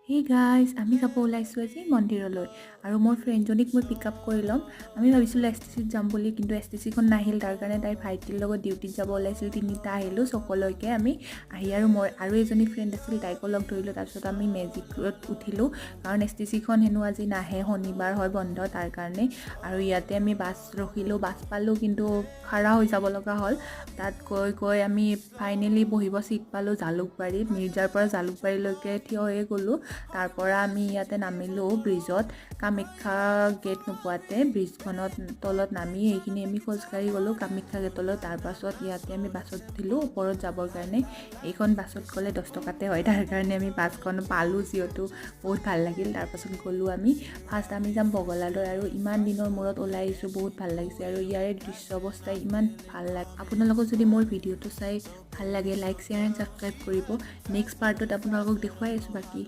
Hey guys, আমি যাব ওলাইছোঁ আজি মন্দিৰলৈ আৰু মোৰ ফ্ৰেণ্ডজনীক মই পিক আপ কৰি ল'ম। আমি ভাবিছিলোঁ এছ টি চিত যাম বুলি, কিন্তু এছ টি চিখন নাহিল। তাৰ কাৰণে তাইৰ ভাইটিৰ লগত ডিউটিত যাব ওলাইছিল। তিনিটা আহিলোঁ চকলৈকে। আমি আহি আৰু মই আৰু এজনী ফ্ৰেণ্ড আছিল, তাইকো লগ ধৰিলোঁ। তাৰপিছত আমি মেজিকত উঠিলোঁ, কাৰণ এছ টি চিখন হেনো আজি নাহে, শনিবাৰ হয়, বন্ধ তাৰ কাৰণে। আৰু ইয়াতে আমি বাছ ৰখিলোঁ, বাছ পালোঁ, কিন্তু খাৰা হৈ যাব লগা হ'ল। তাত গৈ গৈ আমি ফাইনেলি বহিব ছিট পালোঁ জালুকবাৰীত। মিৰ্জাৰ পৰা জালুকবাৰীলৈকে থিয় হৈয়ে গ'লোঁ। তাৰ পৰা আমি ইয়াতে নামিলোঁ ব্ৰিজত, কামাখ্যা গেট নোপোৱাতে ব্ৰিজখনত তলত নামি এইখিনি আমি খোজকাঢ়ি গ'লোঁ কামাখ্যা গেটলৈ। তাৰপাছত ইয়াতে আমি বাছত উঠিলোঁ ওপৰত যাবৰ কাৰণে। এইখন বাছত গ'লে 10 টকাতে হয়, তাৰ কাৰণে আমি বাছখন পালোঁ যিহেতু বহুত ভাল লাগিল। তাৰপাছত গ'লোঁ আমি। ফাৰ্ষ্ট আমি যাম বগলালৈ আৰু ইমান দিনৰ মূৰত ওলাই আহিছোঁ, বহুত ভাল লাগিছে আৰু ইয়াৰে দৃশ্য অৱস্থাই ইমান ভাল লাগে। আপোনালোকক যদি মোৰ ভিডিঅ'টো চাই ভাল লাগে, লাইক, শ্বেয়াৰ এণ্ড ছাবস্ক্ৰাইব কৰিব। নেক্সট পাৰ্টত আপোনালোকক দেখুৱাই আছোঁ বাকী।